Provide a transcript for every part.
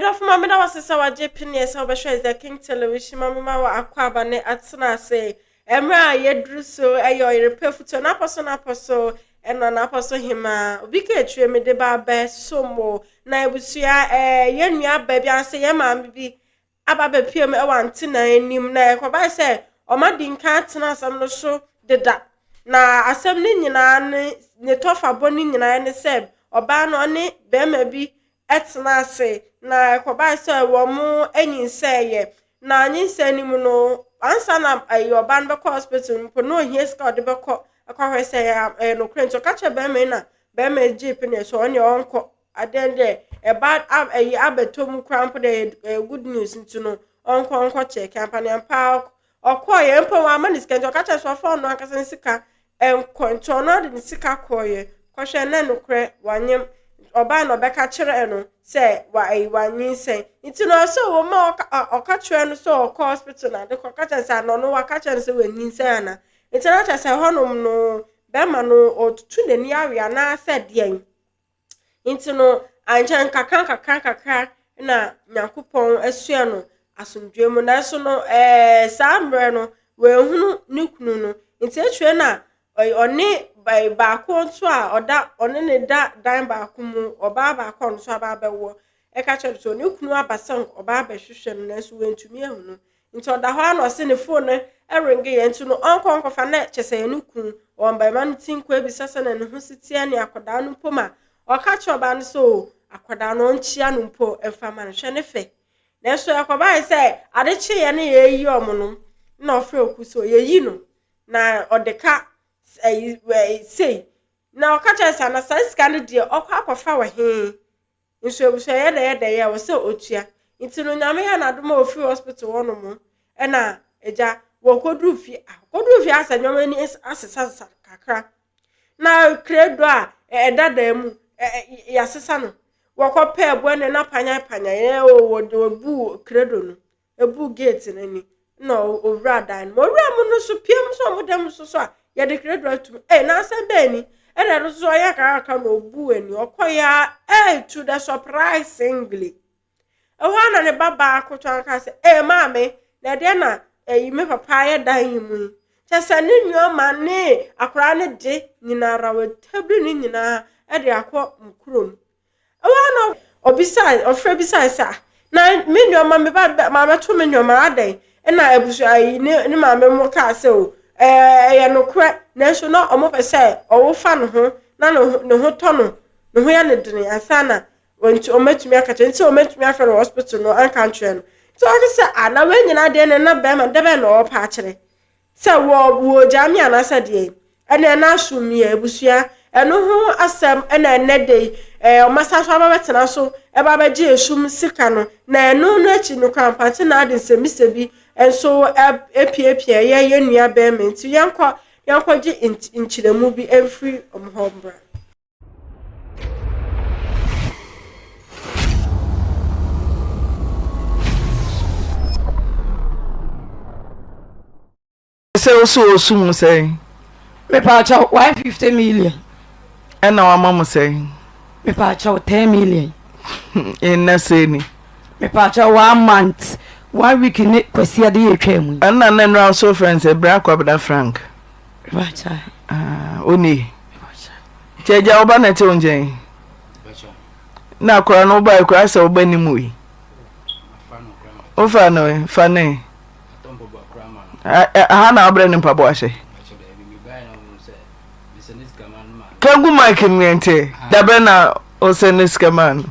Medɔfo ma meda wase sɛ wagye peneɛ sɛ wobɛhwɛ The King Television ma mema wɔ akwaaba ne atena ase. Mmerɛ a yɛduru so ɛyɛ ɔyere pɛ futuo n'apɔ so n'apɔ so ɛna n'apɔ so hemaa. Obi ka akyire mede ba abɛsom wo na abusua ɛɛ yɛn nua ba bi anaasɛ yɛn maame bi aba abɛpue mu wɔ antena anim na ɛkɔbae sɛ wɔadi nkan atena asɛm no so deda. Na asɛm no nyinaa ne ne tɔfabɔ no nyinaa ne sɛ ɔbaa no ɔne barima bi tena ase na ɛkɔbae sɛ wɔn anyinsɛeɛ. Na nyinsɛn no mu no, ansa na ɛyɛ ɔbaa no bɛkɔ hospital no mpo na ohia sika a ɔde bɛkɔ akɔhwɛ sɛ ɛyɛ nokorɛ nti ɔka kyerɛ barima yi na barima yi gyee pene sɛ ɔne ɔnkɔ Adɛn dɛ ɛba a ɛyi abɛtɔ mu koraa mpo dɛ ɛyɛ good news nti no ɔnkɔ nkɔ check ampa ne ampa ara ɔkɔɔyɛ mpo wamma ne sika nti ɔka kyerɛ sɛ ɔfa ɔno ankasa ne sika nkɔ nti ɔno ara de ne sika kɔɔyɛ kɔhwɛ na nokorɛ wanyem ɔbaa na ɔbɛka kyerɛɛ no sɛ wa ɛyi wanyinsɛn nti no ɔsɛ wɔ mu a ɔka ɔka kyerɛ no sɛ ɔkɔ hospital na ade kɔ ɔka kyerɛ no sɛ ana ɔno waka kyerɛ no sɛ wanyinsɛn ana nti na kyerɛ sɛ hɔnom no bɛrima no ɔtutu n'ani awe anaasɛ deɛn. Ntsi no, ankyɛ nkakrankakra na Nyankopɔn soɛɛ no asomdwee mu. Naaso no, saa mberɛ no, oennhunu no kunu no. Ntsi ekyir no na ɔne baako so a ɔda ɔne no da dan baako mu, ɔbaa baako a ɔno so aba abɛwo, ka kyerɛɛ no sɛ ne kunu aba sɛ ɔba abɛhwehwɛ no naaso oenntumi ennhu no. Nti ɔda hɔ ara na ɔse ne phone no ringe yɛ nti no ɔnkɔ nkɔfa na kyɛ sɛ ɛne kun wɔn barima no ti nkɔ abisa sɛ na ne ho si teɛ ne akɔdaa no mpo ma ɔka kyerɛ ɔbaa no sɛ o akɔdaa no ɔnkyia no mpo mfa ma no hwɛ ne fɛ nanso ɛkɔbae sɛ ade kyeeɛ ne yɛyi ɔmo no na ɔfrɛ oku sɛ yɛyi no na ɔde ka ɛyi sei na ɔka kyerɛ sɛ na saa sika no deɛ ɔkɔ akɔfa wɔ he Nso abusua yɛ dɛ yɛ dɛ yɛ ɛwɔ sɛ otua. Nti no Nyame yɛ n'adom a ofiri hospital hɔ nom ɛna agya wɔkɔduru fie ah wɔkɔduru fie asɛ nneɛma ani asesasesa kakra. Na kredo a ɛda dan mu yɛasesa no. Wɔkɔ pɛɛ boɛ no na panyan panyan ɛ o wɔde wɔbu kredo no. Ebuu gate no ani na owura dan no mu. Owura mu no so pia mu so ɔmo dɛm nso so a yɛde kredo atum. Ei na asɛm bɛn ni? Ɛna ɛno nso ɔyɛ kakraka na obuu ani. Ɔkɔeɛ ara ei to the surprisingly. Ɛhɔ ara na ne ba baa koto anka sɛ ei maame na ɛdeɛ na ɛyi me papa ayɛ dan yi mu yi. Kyɛ sɛ ne nneɛma ne akwaraa no de nyinara watabiri ne nyinaa de akɔ kurom. Ɛhɔ ara na ɔbisae, ɔfrɛ bisae sɛ, ah, na me nneɛma, me ba, maabɛto me nneɛma, adɛn? Ɛna abusua yi ne ne maame mo kaa sɛ o, ɛyɛ nokorɛ, nanso na wɔpɛ sɛ ɔwo fa ne ho, na ne ho, ne ho tɔ no, ne ho yɛ no dene ansa na wɔnti wɔatumi aka kyerɛ, nti wɔatumi afrɛ no wɔ hospital no anka nkyerɛ no. Nti ɔka sɛ, ah, na wei nyinaa deɛ ne na bɛrima, dɛ bɛn na ɔrepɛ akyerɛ? Sɛ wɔ wɔgyaa me anaasɛ deɛn? Ɛna ɛna asomyɛ abusua ɛno ho asɛm ɛna ɛnɛ da yi ɛɛ wɔn asan so aba bɛtena so ɛba bɛgye esum sika no na ɛno no akyi no koraa mpante na ade nsɛmisa bi nso ɛpiapia yɛ yɛn nua bɛrima nti yɛnkɔ yɛnkɔgye nkyerɛmu bi mfiri wɔn hɔ mbra. Sɛ wo so osu mu sɛn? Mepaakyɛw 150 million. Ɛna wama mo sɛn? Mepaakyɛw 10 million. Nna sɛn ni? Mepaakyɛw one month one week ne kwasi ade yɛ atwa mu. Ɛna ne nnora nso frɛ no sɛ Bra Kwabena Frank. Mepaakyɛw. Ah, oni. Nti agya wo ba na ɛte wo nkyɛn? Na akora no wobae koraa sɛ woba nim wei. Wofa no fa ne. Aha na wobrɛ ne mpaboa hyɛ. Kangu mic no yɛn te. Dabɛ na ɔsɛ ne sika maa no.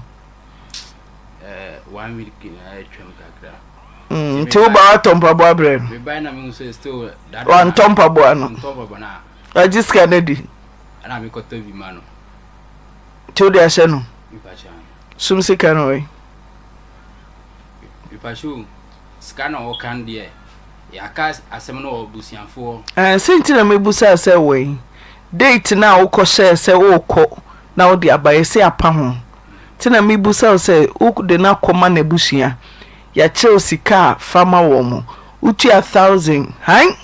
Nti woba watɔ mpaboa brɛ no. Wantɔ mpaboa no. Wagye sika no adi. Ɛna me kɔtɔ bi ma no. Nti wode ahyɛ no? Sum sika no wai. Mepakyɛ o, sika na ɔka no deɛ, yɛaka asɛm no wɔ abusuafoɔ. Ɛɛ, sɛ nti na mebusaa sɛ wai. Date no a wokɔhyɛɛ sɛ worekɔ na wode aba, yɛse apa ho. Nti na mebusa wo sɛ wode no akɔma n'abusua, yɛakyerɛ wo sika a fa ma wɔn, wotua thousand, hann?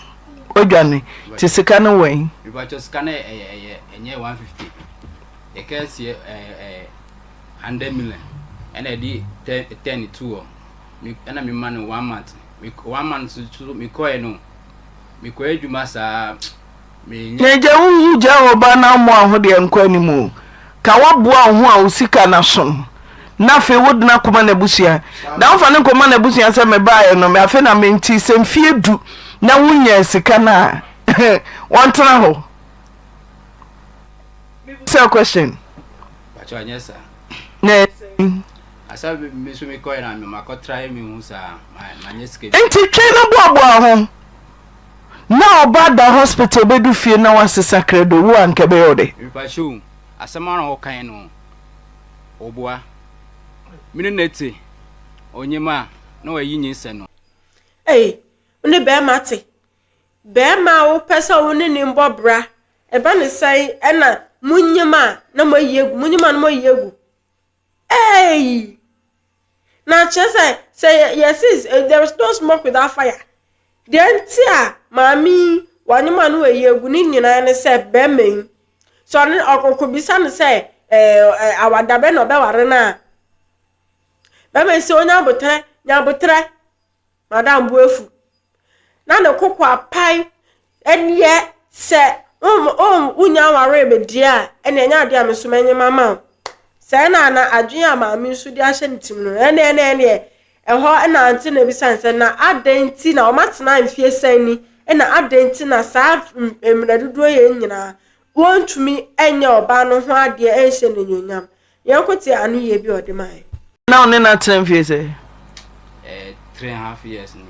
Wadwane nti sika no wɛn? Mepakyɛ sika no ɛyɛ ɛyɛ ɛnyɛ 150 yɛka sie ɛɛ ɛɛ 100 million. Ɛna ɛde 10 to hɔ. Me ɛna me ma no one month. Me one month so me kɔɛ no. Me kɔɛ adwuma saa. Me Na agya wo wu gyaa ɔbaa na amoa ho deɛ nkɔ anim o. Ka woaboa wo ho a wo sika no aso no na afei wode no akɔma n'abusua. Na womfa no nkɔma n'abusua sɛ mebaeɛ no afei na me nti sɛ mfeɛ du na wonyaa sika no a wɔntena hɔ. Mebisa question. Pakyɛ ɔnyɛ saa. Na ɛyɛ sɛn? Asa me nso mekɔɛ na makɔtra me hu saa manyɛ sika bi. Nti twe no boaboa ho. Na ɔba da hospital bɛdu fie na wasesa credo wo a nka ɛbɛyɛ wo dɛ. Mepakyɛ o, asɛm a ɔkae no ɔboa. Me ne no te, ɔnyem a na wayi nyinsɛn no. Ei, wo ne bɛrima te. Bɛrima a wopɛ sɛ wo ne ne mbɔ bra, ɛba ne sɛn ɛna monyem a na moayi agu, monyem a na moayi agu. Ei! Na kyerɛ sɛ, sɛ yɛse there is no smoke without fire. Deɛ nti a maame yi wanyem a na wayi agu ne nyinaa ne sɛ bɛrima yi, sɛ ɔne ɔkɔbisa no sɛ ɛɛ awada bɛ na ɔbɛware no a, bɛrima yi sɛ onya abotrɛ, nya abotrɛ. Madam bo afu na ne koko apae. Ɛneɛ sɛ wonnya nwaree me deɛ a, ɛneɛ ɛnyɛ adeɛ a me nso mɛnyem ama wo. Sɛɛ na na adwene a maame nso de ahyɛ ne tirim no, ɛneɛ ɛneɛ ɛneɛ ɛhɔ na ante na ebisa ne sɛ na adɛn nti na wɔatena mfie sɛn ni, ɛna adɛn nti na saa mmerɛ dodoɔ yei nyinaa wɔntumi nyɛ ɔbaa no ho adeɛ nhyɛ no anuonyam. Yɛnko tie anoyie bi a ɔde mae. Na wo ne no atena mfie sɛ? Eh, 3½ years ni.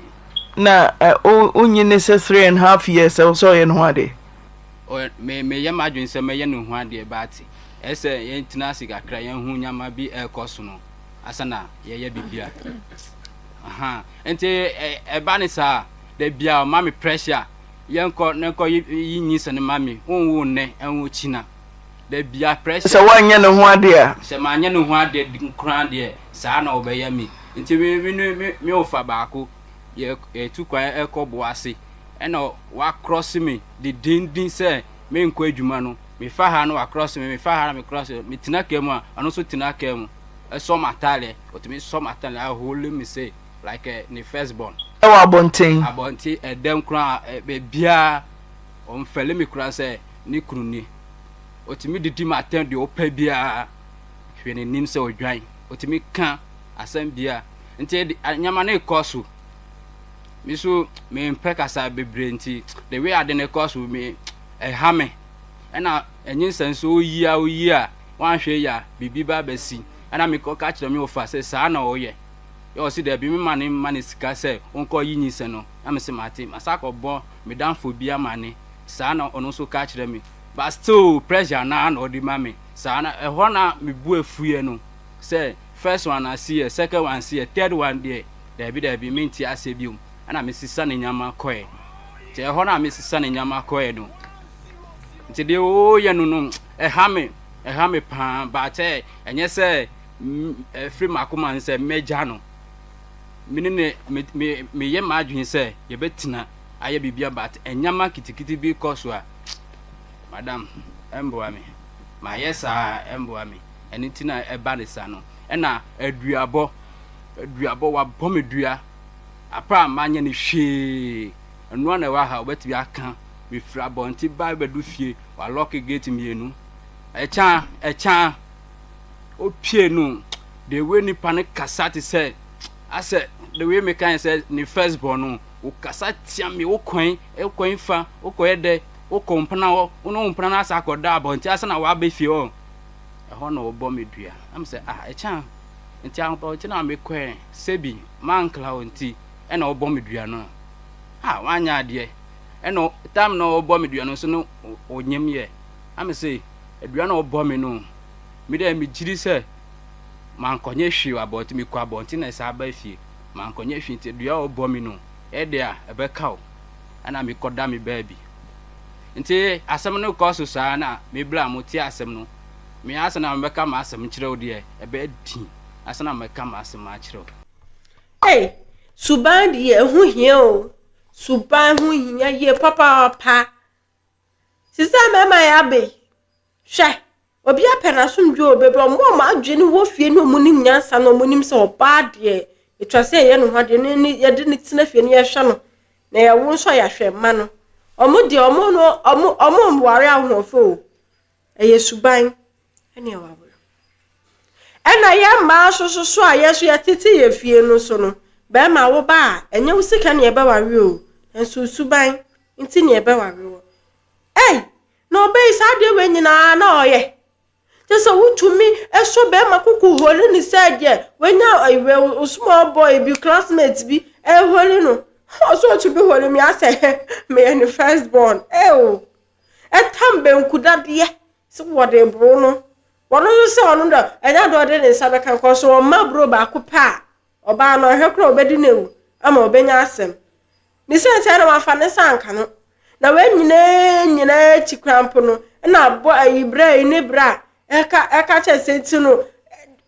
Na eh, wonyi ne sɛ 3½ years ɛwɔ sɛ ɔyɛ ne ho adeɛ? Me meyɛ m'adwene sɛ mɛyɛ ne ho adeɛ but ɛsɛ yɛntena ase kakra yɛnhu nneɛma bi ɛrekɔ so no asa na yɛyɛ biribi a. Aha, nti ɛba ne saa da bia ɔma me pressure yɛnkɔ na nkɔ yi nyinsɛn ma me wonwo nnɛ ɛnwo kyina. Da bia pressure. Sɛ woanyɛ ne ho adeɛ a. Sɛ manyɛ ne ho adeɛ koraa deɛ saa na ɔbɛyɛ me. Nti me me ne me me ɔfa baako yɛ yɛtu kwan ɛkɔ Boase ɛna wakrɔse me dedenden sɛ menkɔ adwuma no. Mefa ha na wakrɔse me, mefa ha na mekrɔse no. Metena kaa mu a ɔno nso tena kaa mu ɛsɔ m'ataadeɛ. Ɔtumi sɔ m'ataadeɛ ahole me sei like ne first born. Ɛwɔ abɔnten. Abɔnten ɛdɛm koraa baabiara ɔmfɛle me koraa sɛ ne kunu ni. Ɔtumi didi ma atɛn deɛ ɔpɛ biara. Hwɛ n'anim sɛ ɔdwan. Ɔtumi ka asɛm biara. Nti nneɛma no rekɔ so. Me nso mempɛ kasa bebree nti the way ade no kɔ so me ɛha me. Ɛna ɛnyinsɛn nso woyi a woyi a woanhwɛ yie a biribi ba abɛsi. Ɛna mekɔka kyerɛ me wɔfa sɛ saa na ɔyɛ. Yɛ ɔse daabi me ma ne mma no sika sɛ ɔnkɔ yi nyinsɛn no. Na mese mate. Masan akɔbɔ me damfo bi amane. Saa na ɔno nso ka kyerɛ me. But still pressure no ara na ɔde ma me saa na ɛhɔ na me bo afuiɛ no sɛ first one aseɛ second one aseɛ third one deɛ daabi daabi mente aseɛ biom ɛna me sesa ne nneɛma kɔɛ nti ɛhɔ na me sesa ne nneɛma kɔɛ no nti deɛ ɔyɛ no no ɛha me ɛha me paa but ɛnyɛ sɛ ɛfiri m'akoma no sɛ mɛgya no me ne ne me me meyɛ m'adwene sɛ yɛbɛtena ayɛ biribia but nneɛma kitikiti bi kɔ so a Madam, ɛmboa me. Mayɛ saa a, ɛmboa me. Ɛno nti na ɛba ne saa no. Ɛna aduabɔ, aduabɔ, wabɔ me dua. Apa a manyɛ no hwee. Ɛno ara na ɛwɔ ha, wobɛtumi aka. Mefiri abɔnten ba bɛdu fie, walɔke gate mmienu. Ɛkya, ɛkya, opie no, the way nipa no kasa te sɛ, asɛ, the way meka yɛ sɛ ne first born no, wokasa tia me, wokɔn, wokɔn fa, wokɔyɛ dɛ. Wokɔ wo mpena hɔ, wo ne wo mpena no asa akɔda abɔnten ansa na woaba fie hɔ. Ɛhɔ na wɔbɔ me dua. Na mesɛ, ah, ɛkyɛ a, nti abɔnten a mekɔɛ, sɛbi mankla hɔ nti ɛna wɔbɔ me dua no. Ah, wanyɛ adeɛ. Ɛna time na wɔbɔ me dua no nso no ɔnyem yɛ. Na mese, dua na wɔbɔ me no, me dɛ megyiri sɛ mankɔnyɛ hwee wɔ abɔnten, mekɔ abɔnten na ɛsan aba fie. Mankɔnyɛ hwee nti dua a wɔbɔ me no, ɛde a ɛbɛka wo. ɛna mekɔda me baabi. Nti asɛm no kɔ so saa na me bla mo te asɛm no. Me ansa na mɛka m'asɛm kyerɛ wo deɛ ɛbɛyɛ din ansa na mɛka m'asɛm akyerɛ wo. Ei, suban deɛ ɛho hia o. Suban ho hia yie papaapa. Sisi a mmarima yɛ abɛ yi, hwɛ. Obiara pɛ n'asomdwoe o, baabi a wɔn a wɔn adwene wɔ fie ne wɔn nim nyansa na wɔn nim sɛ ɔbaa deɛ, ɛtwa sɛ yɛyɛ ne ho adeɛ ne ne yɛde ne tena fie ne yɛhwɛ no, na yɛwo nso a yɛahwɛ mma no. Wɔn deɛ wɔn no wɔn wɔn nware ahoɔfɛ o, ɛyɛ suban ɛne ɛwaware. Ɛna yɛn mmaa nso so so a yɛn nso yɛtete yɛn fie no so no, bɛrima wo ba a, ɛnyɛ wo sika ne ɛbɛware o, nanso suban nti ne ɛbɛware wɔ. Ei! Na ɔbɛ yi saa adeɛ wei nyinaa na ɔyɛ. Kyɛ sɛ wotumi sɔ bɛrima koko holi ne sɛ deɛ wanya ɛwɛ wo small boy bi classmate bi ɛholi no. Ɔsɛ ɔtumi holi me asɛ meyɛ ne first born. Ew! Ɛtam banku dadeɛ sɛ wɔde boro no. Wɔno nso sɛ ɔno dɛ ɛnyɛ adeɛ ɔde ne nsa bɛka nkɔ so ɔma buro baako pɛ a ɔbaa no ɔhwɛ koraa ɔbɛdi no awu ama ɔbɛnya asɛm. Ne sɛ sɛ na wafa ne nsa anka no. Na wei nyinaa nyinaa akyi koraa mpo no na abɔ ayi berɛ yi ne berɛ a ɛka ɛka kyerɛ sɛ nti no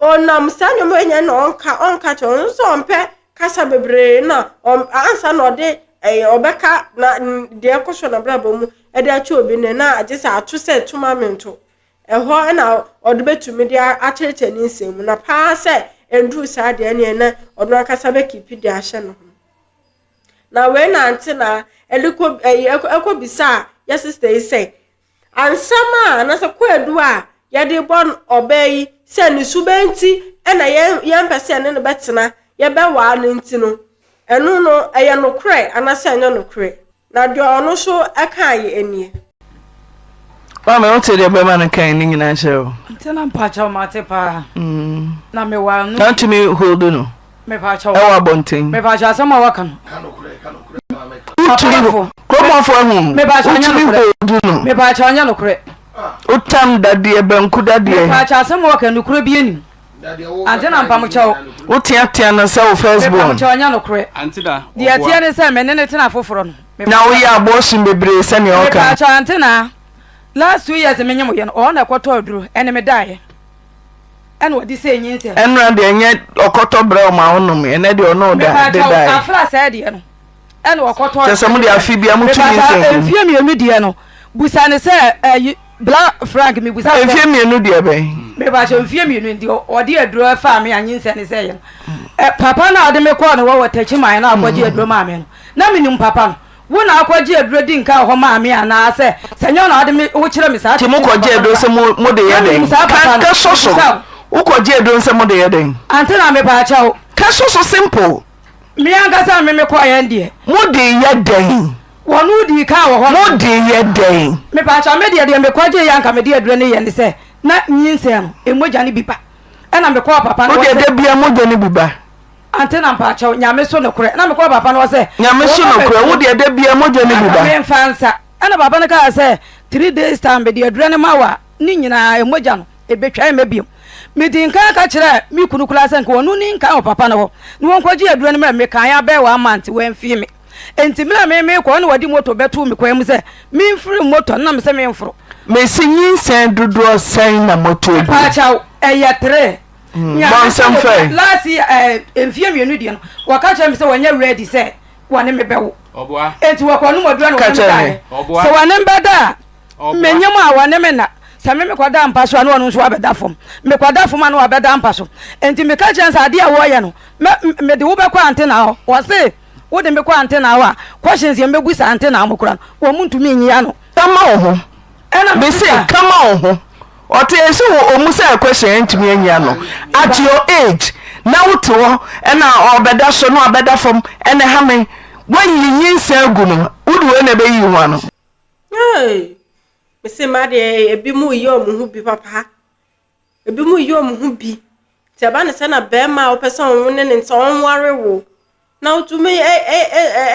ɔnam saa nneɛma yi nyinaa na ɔnka ɔnka kyerɛ ɔno nso ɔmpɛ kasa bebree na ɔm ansa na ɔde ɛyɛ ɔbɛka na deɛ ɛkɔ so n'abrabɔ mu ɛde akyɛ obi no na agye sɛ ato sɛ tuma mento ɛhɔ na ɔde bɛtumi de akyerɛkyerɛ ne nsɛm mu na paa sɛ ɛnduru saa deɛ ɛneɛ na ɔno ankasa bɛkipi de ahyɛ ne ho. Na wei na ante na ɛde kɔ ɛyi ɛkɔ ɛkɔ bisaa yɛ sista yi sɛ ansɛm a anaasɛ kwaadu a yɛde bɔ ɔbaa yi sɛ ne suban nti ɛna yɛn yɛmpɛ sɛ yɛne no bɛtena yɛbɛwaa no nti no ɛno no ɛyɛ nokorɛ anaasɛ ɛnyɛ nokorɛ na deɛ ɔno nso ɛkaeɛ nie. Maame wo te deɛ bɛrima no kan ne nyinaa kyerɛ wo. Nti na mpakyɛw mate paa. Mm. Na me wa no. Na ntumi hold no. Mepakyɛw. Ɛwɔ abɔnten. Mepakyɛw asɛm a waka no. Wotumi kuromɔfo ahu. Mepakyɛw nyɛ Wotumi nokorɛ. hold no. Mepakyɛw nyɛ nokorɛ. Wotam dadeɛ banku dadeɛ. Mepakyɛw asɛm a waka nokorɛ bi anim. Ante na mpamokyɛw. Woteatea no sɛ wo first born. Mepamokyɛw nyɛ nokorɛ. Ante na Deɛ ɛteɛ ne sɛ me ne ne tena foforɔ no. Na woyɛ abortion bebree sɛnea ɔka. Mepakyɛw ante na last 2 years me nye mo yɛ no ɔɔ na ɛkɔtɔ aduro ɛne me daeɛ ɛna ɔde sɛ nyinsɛn. Ɛnora deɛ ɛnyɛ ɔkɔtɔ brɛ ɔma wonom ɛnɛ deɛ ɔne ɔda de Mepakyɛw daeɛ. afra sɛɛ deɛ no ɛna ɔkɔtɔ. Kyɛ sɛ mode afe bia motu Mepakyɛw nyinsɛn gu. mfie mmienu deɛ no busa ne sɛ ɛyi Bla Frank mebusa sɛ. Mfie mmienu deɛ bɛn. Mepakyɛw mfie mmienu deɛ ɔde aduro ɛfaa me a nyinsɛn ne sɛ yɛ no ɛ papa no a ɔde me kɔɔ ne hɔ wɔ Takyiman no a ɔkɔgye aduro maa me no na menim papa no. Wo na akɔgye aduro di nka wɔ hɔ maa me anaa sɛ sɛ nyɛ wo na wode me wokyerɛ me saa Nti mokɔgye aduro sɛ mo mode yɛ Na menim dɛn? saa Ka papa no. ka sɔ so. Mebisa wo. Wokɔgye aduro sɛ mode yɛ dɛn? Ante na mepaakyɛ wo. Ka sɔ so simple. Me ankasa me mekɔeɛ deɛ. Mode yɛ dɛn? Wɔn dii kan wɔ hɔ. Mode yɛ dɛn? Mepaakyɛ me deɛ deɛ mekɔgye yɛ anka mede aduro no yɛ ne sɛ na nyinsɛn no emogya no bi ba ɛna mekɔɔ papa no Wo hɔ deɛ sɛ. da biara mogya no bi ba. Ante na mpakyɛw, Nyame so nokorɛ. Na mekɔɔ papa no hɔ sɛ. Nyame so nokorɛ, wo deɛ da biara mogya no bi ba. Anka memfa nsa. Ɛna papa no kaa sɛ, 3 days time mede aduro no ma wo a, ne nyinaa mogya no ɛbɛtwa ɛmma biom. Medii nkan ka kyerɛɛ me kunu koraa sɛ nka ɔno ni nkan wɔ papa no hɔ na wɔnkɔgye aduro no mmerɛ me. Mekaeɛ abɛyɛ one month wamfii me. Enti mmerɛ a me merekɔ ɛna wɔde moto bɛtoo me kwan mu sɛ memfiri moto no na mesɛ memforo. Mese nyinsɛn dodoɔ sɛn na moto agu? Mepaakyɛw, ɛyɛ three. Bɔ nsɛm fɛ. Last year ɛɛ eh, mfie mmienu deɛ no wɔka kyerɛ me sɛ wɔnyɛ ready sɛ wɔne me bɛwo. Enti wɔkɔ nom aduro na wɔne me daeɛ. Sɛ wɔne me bɛda a menyim a wɔne me nna. Sɛ me mekɔda mpa so a na ɔno nso abɛda fam. Mekɔda fam a na wabɛda mpa so. Enti meka kyerɛ no sɛ adeɛ a wɔreyɛ no mɛ mede wo bɛkɔ antena hɔ. Wɔse wode me kɔ antena hɔ a questions yɛn bɛbu saa antena mo kora no wɔn ntumi nyi ano. Kama wo ho. Ɛna Mese kama wo ho. Ɔte ɛsɛ wɔ ɔmu sɛ question ɛntumi anyi ano. At your age na wote hɔ ɛna ɔbɛda so na wabɛda fam ɛna ɛha me. Woayi nyinsɛn agu no wode wei na ɛbɛyi ho ano. Hey! Mese mma deɛ ebi mu yɛ wɔn ho bi papa. Ebi mu yɛ wɔn ho bi. Nti ɛba ne sɛ na bɛrima a wopɛ sɛ wo ne ne nsa ɔnware wo na wotumi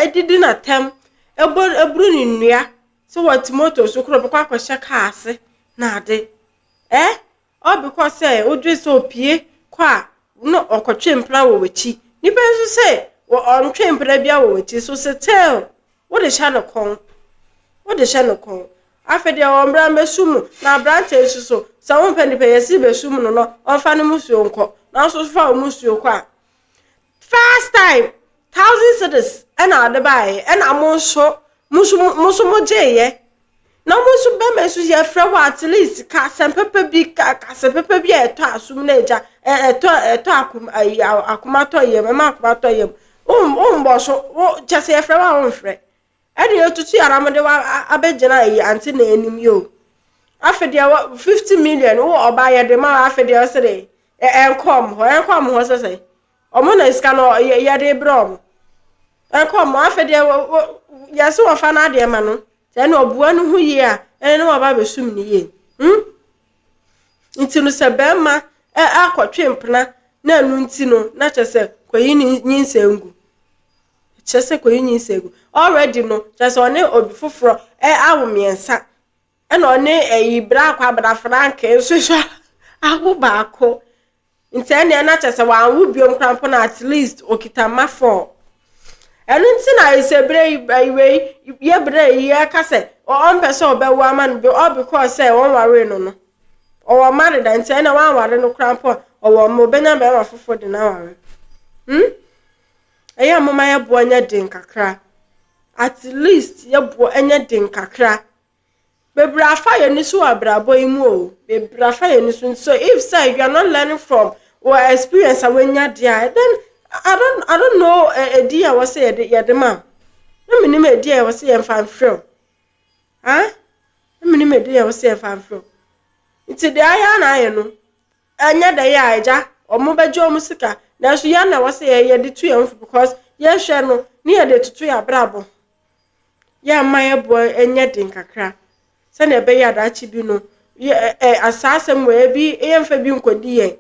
ɛdidi n'atɛm ɛbɔ ɛburu ne nnua sɛ wɔte moto so koraa ɔbɛkɔ akɔhyɛ kaa ase na ade. Eh? All because sɛ wodwen sɛ opie kɔ a na ɔkɔtwe mpena wɔ w'akyi. Nipa nso sɛ ɔntwe mpena biara wɔ w'akyi so still wode hyɛ no kɔn. Wode hyɛ no kɔn. Afei deɛ ɔmmra mmɛsu mu na aberanteɛ nso so sɛ wompɛ nipa yɛsi bɛsu mu no no ɔmfa ne musuo nkɔ. Na nso fa wo musuo kɔ a. First time 1,000 cedis ɛna ɔde baeɛ ɛna mo nso mo nso mo nso mo gyeeɛ. Na ɔmo nso bɛrima nso yɛfrɛ wɔ at least ka asɛm pɛpɛ bi ka asɛm pɛpɛ bi a ɛtɔ asom na agya ɛtɔ ɛtɔ akom ayi akoma tɔ yam ɛma akoma tɔ yam. Wombɔ so wo kyɛ sɛ yɛfrɛ wo a womfrɛ. Ɛne yɛtutu yɛn ara de wa abɛgyina ayi ante na anim yi o. Afe deɛ wɔ 50 million wo ɔbaa yɛde ma afe deɛ ɔsɛ de ɛnkɔ ɔmo hɔ ɛnkɔ ɔmo hɔ sɛ sɛ ɔmo na sika no yɛde brɛ ɔmo ɛnkɔ ɔmo afe deɛ yɛse wɔfa no adeɛ ma no sɛ ɛna ɔboa no ho yie a ɛne ne wɔba abɛsum ne yie. Nti no sɛ bɛrima akɔtwe mpena na ɛno nti no na kyerɛ sɛ kɔyi ne nyinsɛn ngu. Kyerɛ sɛ kɔyi nyinsɛn gu. Already no kyerɛ sɛ ɔne obi foforɔ awo mmiɛnsa ɛna ɔne ɛyi bra akɔ abra Frank nso so awo baako. Nti ɛnea na kyerɛ sɛ wanwo biom koraa mpo na at least okita mma four. Ɛno nti na sɛ bere yi wei yɛ bere yi yɛka sɛ ɔmpɛ sɛ ɔbɛwo ama no bi all because sɛ wɔnwaree no no. Ɔwɔ mma deda nti ɛna wanware no koraa mpo ɔwɔ mma ɔbɛnya bɛrima foforɔ de no aware. Ɛyɛ a moma yɛboɔ nyɛ den kakra. At least yɛboɔ nyɛ den kakra. Bebree afa yɛn ani so wɔ abrabɔ yi mu o. Bebree afa yɛn ani so. So if say you are not learning from wɔ experience a wɔanya deɛ a then I don't know edi a wɔsɛ yɛde ma wo. Na menim edi a wɔsɛ yɛmfa mfrɛ wo. Ah? Na menim edi a wɔsɛ yɛmfa mfrɛ wo. Nti deɛ ayɛ na ayɛ no ɛnyɛ dɛ yɛ a agya ɔmo bɛgye ɔmo sika nanso yɛn na wɔsɛ yɛ yɛde to yɛn fo because yɛhwɛ no ne yɛde toto yɛ abrabɔ. Yɛ ama yɛboɔ ɛnyɛ den kakra sɛnea ɛbɛyɛ adaakye bi no yɛ ɛ asa asɛm wɔ ebi yɛmfa bi nkɔdi yɛn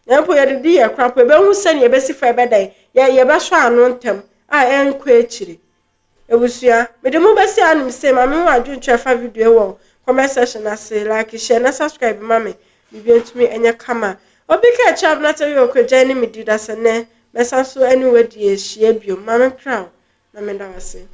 na mpo yɛde di yɛ kora mpo yɛbɛhu sɛnea yɛbɛsi fa ɛbɛdan yɛ yɛbɛsɔ ano ntɛm a ɛnkɔ akyire. Ebusua, mede mo bɛsi anim sɛ maame ho adwentwerɛ fa video wɔ comment section ase. Like, share na subscribe ma me biribi ntumi ɛnyɛ kama. Obi ka akyerɛ Abena yɛ okogya ne me di da sɛ nɛ mɛsa so ɛne wadi ahyia bio. Maame kra na meda wase.